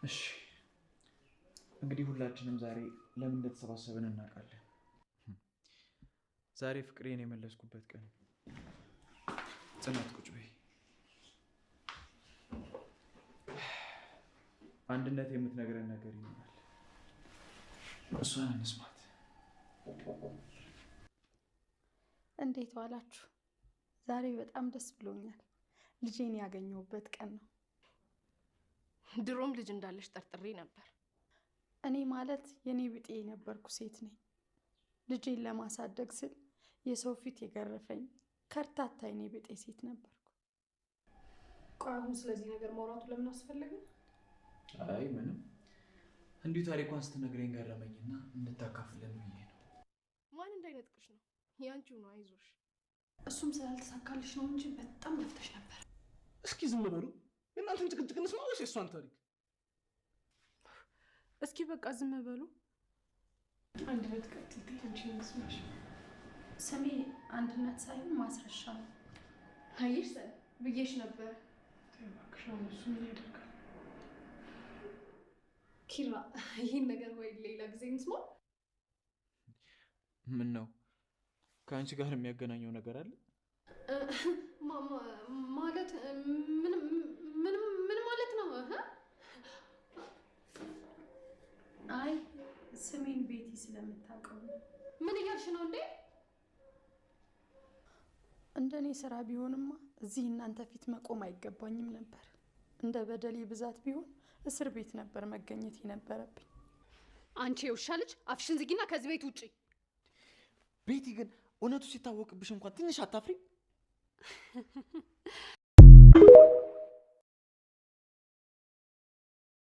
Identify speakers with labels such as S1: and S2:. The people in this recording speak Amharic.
S1: እሺ እንግዲህ ሁላችንም ዛሬ ለምን እንደተሰባሰብን እናውቃለን። ዛሬ ፍቅሬን የመለስኩበት ቀን። ጽናት ቁጭ በይ። አንድነት የምትነግረን ነገር ይኖራል። እሷን እንስማት።
S2: እንዴት ዋላችሁ? ዛሬ በጣም ደስ ብሎኛል። ልጄን ያገኘሁበት ቀን ነው።
S3: ድሮም ልጅ እንዳለሽ ጠርጥሬ ነበር።
S2: እኔ ማለት የኔ ብጤ የነበርኩ ሴት ነኝ። ልጄን ለማሳደግ ስል የሰው ፊት የገረፈኝ ከርታታ የኔ ብጤ ሴት ነበርኩ።
S4: ቆይ አሁን ስለዚህ ነገር ማውራቱ ለምን አስፈለገ?
S1: አይ ምንም፣ እንዲሁ ታሪኳን ስትነግረኝ ገረመኝና እንድታካፍለን ብዬ ነው።
S3: ማን እንዳይነጥቅሽ ነው? ያንቺው ነው። አይዞሽ።
S4: እሱም ስላልተሳካልሽ ነው እንጂ በጣም ለፍተሽ ነበር።
S5: እስኪ ዝም በሉ። የእናንተን ጭቅጭቅ እንስማ ወይስ የእሷን ታሪክ?
S4: እስኪ በቃ ዝም በሉ። አንድነት ቀጥይ፣ አንቺ እንስማሽ።
S2: ስሜ አንድነት ሳይሆን ማስረሻ ነው።
S3: አየሽ ብዬሽ ነበር።
S4: እባክሽ አሁን እሱ ምን ያደርጋል?
S3: ኪራ ይህን ነገር ወይ ሌላ ጊዜ እንስማ።
S1: ምን ነው ከአንቺ ጋር የሚያገናኘው ነገር አለ?
S3: ማለት ምን ምን ምን ማለት ነው?
S2: አይ ስሜን ቤቲ ስለምታውቀው ነው።
S3: ምን እያልሽ ነው እንዴ?
S2: እንደኔ ስራ ቢሆንማ እዚህ እናንተ ፊት መቆም አይገባኝም ነበር። እንደ በደሌ ብዛት ቢሆን እስር ቤት ነበር መገኘት የነበረብኝ።
S3: አንቺ የውሻ ልጅ አፍሽን ዝጊና ከዚህ ቤት ውጪ።
S1: ቤቲ ግን እውነቱ ሲታወቅብሽ እንኳን ትንሽ አታፍሪ?